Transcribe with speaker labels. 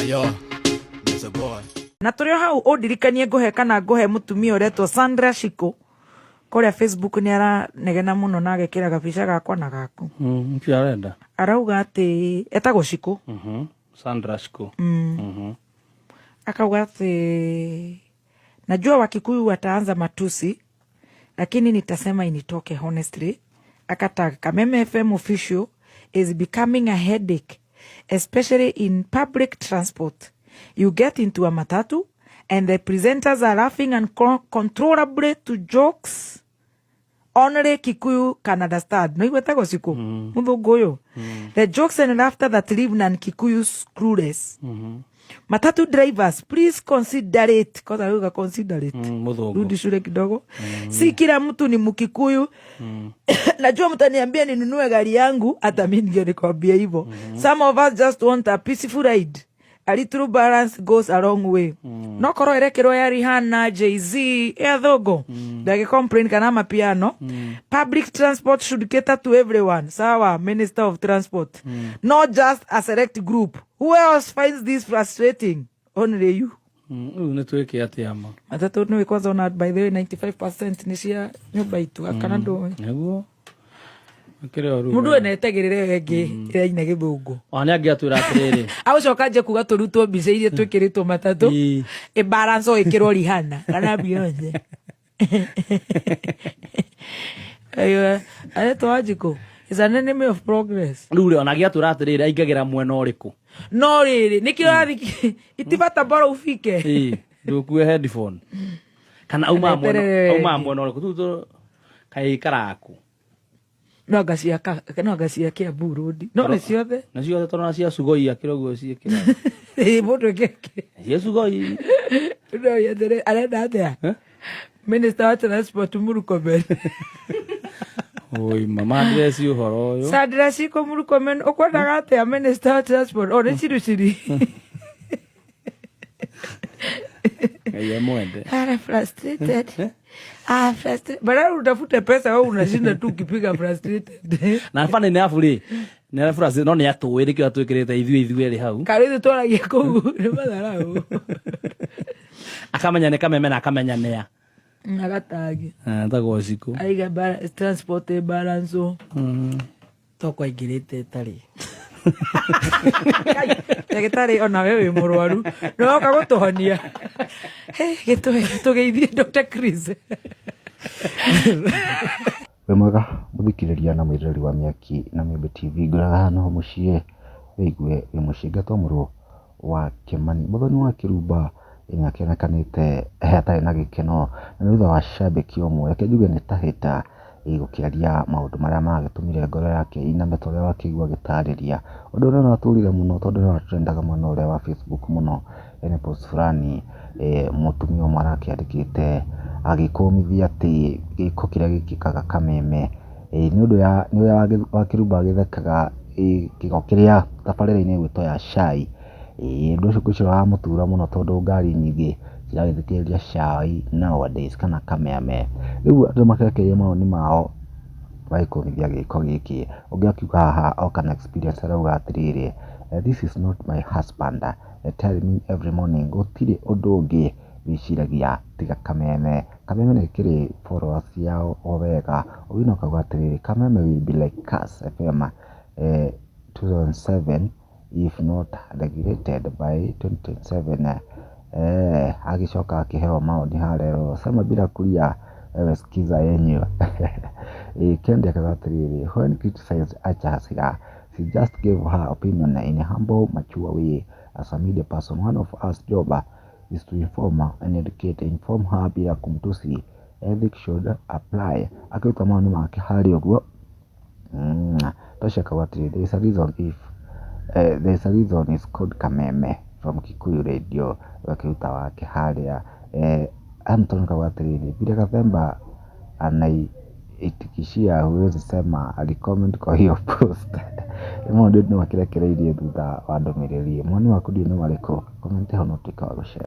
Speaker 1: Yo, it's a boy.
Speaker 2: Na tũrĩ o hau ũndirikanie ngũhe kana ngũhe mũtumia ũretwo Sandra Shiko kũrĩa Facebook nĩ aranegena mũno na agekĩra gabica gakwa na gaku.
Speaker 3: Nĩkĩo arenda.
Speaker 2: Arauga atĩ etagwo Shiko.
Speaker 3: Sandra Shiko.
Speaker 2: Akauga atĩ najua Wakikuyu wataanza matusi lakini nitasema initoke honestly. Akatag Kameme FM official is becoming a headache, especially in public transport. You get into a matatu and the presenters are laughing uncontrollably to jokes only Kikuyu can understand. No igwetagwo Shiko muthungu uyu. The jokes and laughter that leave non Kikuyus clueless. Matatu drivers, please consider it. Kwanza ruga consider it.
Speaker 3: Muthungu.
Speaker 2: Rudi shule kidogo. Si kila mtu ni Mkikuyu. Najua mtaniambia ninunue gari yangu, hata mimi ndio nikwambia hivyo. Some of us just want a peaceful ride. A little balance goes a long way. No korwo ĩrekĩrwo ya Rihanna, Jay-Z, ya Thogo. Ndagĩ complain kana mapiano. Public transport should cater to everyone. Sawa, Minister of Transport. Not just a select group. Who else finds this frustrating? Only you.
Speaker 3: Rĩu nĩ twĩke atĩa ma?
Speaker 2: Matatũ nĩwe kwanza ona by the way 95% nĩ cia nyũmba itu kana ndũĩ.
Speaker 3: Nĩguo. Akĩrĩ o rĩu.
Speaker 2: Mũndũ enetagĩrĩra ĩyo ĩngĩ ĩraina gĩthũngũ.
Speaker 3: Ona nĩ angĩatwĩra atĩrĩrĩ.
Speaker 2: Agũcoka nje kuga tũrutwo mbica iria twĩkĩrĩtwo matatũ. Ĩ balance o ĩkĩrwo Rihanna kana Beyonce. Aiwa, aretwo Wanjikũ is an enemy of progress.
Speaker 3: Rĩu rĩ ona angĩatwĩra atĩrĩrĩ aingagĩra mwena ũrĩkũ?
Speaker 2: No rĩrĩ nĩkĩo ũrathi itibata bora ufike.
Speaker 3: Ĩĩ, ndũkue headphone. Kana aumaga mwena
Speaker 2: Eterere.
Speaker 3: aumaga mwena ũrĩkũ? Rĩu kaĩ ikaraga kũ?
Speaker 2: No anga cia no anga cia Kiambu Road. No nĩ ciothe.
Speaker 3: Na ciothe tondũ na cia Sugoi akĩrĩ ũguo ciĩkĩraga.
Speaker 2: Ĩĩ, mũndũ ĩkĩke.
Speaker 3: Cia Sugoi.
Speaker 2: No yetere arenda atĩa?
Speaker 3: Eh?
Speaker 2: Minister wa Transport Murkomen.
Speaker 3: Oi, mama ndĩreci ũhoro ũyũ.
Speaker 2: Sandra Shiko Murkomen ũkwendaga atĩa Minister wa Transport? O nĩ ciruciri.
Speaker 3: Ngai amwende.
Speaker 2: I'm frustrated. Ah, frustrated. Badala utafute pesa wewe unashinda tu ukipiga frustrated.
Speaker 3: Na funny enough rĩ, nĩ arabura no nĩ atũĩ nĩkĩo atwĩkĩrĩte ithuĩ ithuerĩ hau.
Speaker 2: Karĩthĩ twaragia kũu nĩ matharau.
Speaker 3: Akamenya nĩ Kameme na akamenya nĩa.
Speaker 2: Agatagi.
Speaker 3: Etagwo Shiko.
Speaker 2: Aiga transport balance. Toko aingĩrĩte ĩtarĩ. Ndagĩtarĩ ona we wĩ mũrwaru nĩ woka gũtũhonia. Gĩtũgeithie Dr. Chris.
Speaker 4: Wĩ mwega mũthikĩrĩria na mwĩroreri wa Mĩaki na Mĩũmbĩ TV, ngwĩraga haha noho mũciĩ wĩigue wĩ mũciĩ. Ngetwo mũrũ wa Kĩmani, Mũthoni wa Kĩrumba nĩ akĩonekanĩte atarĩ na gĩkeno na thutha wa cambĩki ũmwe, reke njuge nĩ ta hater gũkĩaria maũndũ marĩa magĩtũmire ngoro yake ĩiname ta ũrĩa wakĩigua agĩtarĩria. Ũndũ ũrĩa ũratũrire mũno tondũ nĩ ũratrendaga mwena ũrĩa wa Facebook mũno, nĩ post fulani mũtumia ũmwe arakĩandĩkĩte agĩkũmithia atĩ gĩko kĩrĩa gĩkĩkaga Kameme nĩ ũndũ nĩ ũrĩa wa Kĩrumba agĩthekaga gĩko kĩrĩa tabarĩra-inĩ ĩgwĩtwo ya cai. Ũndũ ũcio ngwĩciria ũramũtura mũno tondũ ngari nyingĩ ciragĩthikĩrĩria cai nowadays kana Kameme. Rĩu andũ makĩrekereria mawoni mao magĩkũmithia gĩko gĩkĩ. Ũngĩ akiuga haha oka na experience arauga atĩrĩrĩ, this is not my husband tell me every morning gũtirĩ ũndũ ũngĩ wĩciragia tiga Kameme. Kameme nĩ ĩkĩrĩ followers ciao o wega. Owino akauga atĩrĩrĩ, Kameme will be like Kass FM 2007 if not regulated by 2027. Agĩcoka akĩheo maoni harĩa sema bila kulia wewe sikiza yenyu. Kendi akauga atĩrĩrĩ, when criticized acha hasira, she just gave her opinion in a humble mature way. As a media person, one of us job is to inform and educate, inform her bila kumtusi. Ethics should apply. Akĩruta mawoni make harĩa ũguo. Tosha akauga atĩrĩrĩ, there is a reason if there is a reason is called Kameme from Kikuyu Radio. Akĩruta wake harĩa. Anton akauga atĩrĩrĩ, vile Gathemba anaitikishia huwezi sema alicomment kwa hiyo post. Maũndũ nĩ makĩrekereirie thutha wa ndũmĩrĩri. Mawoni maku ndiũĩ nĩ marĩkũ? Comment hau na ũtuĩke wa gũshare.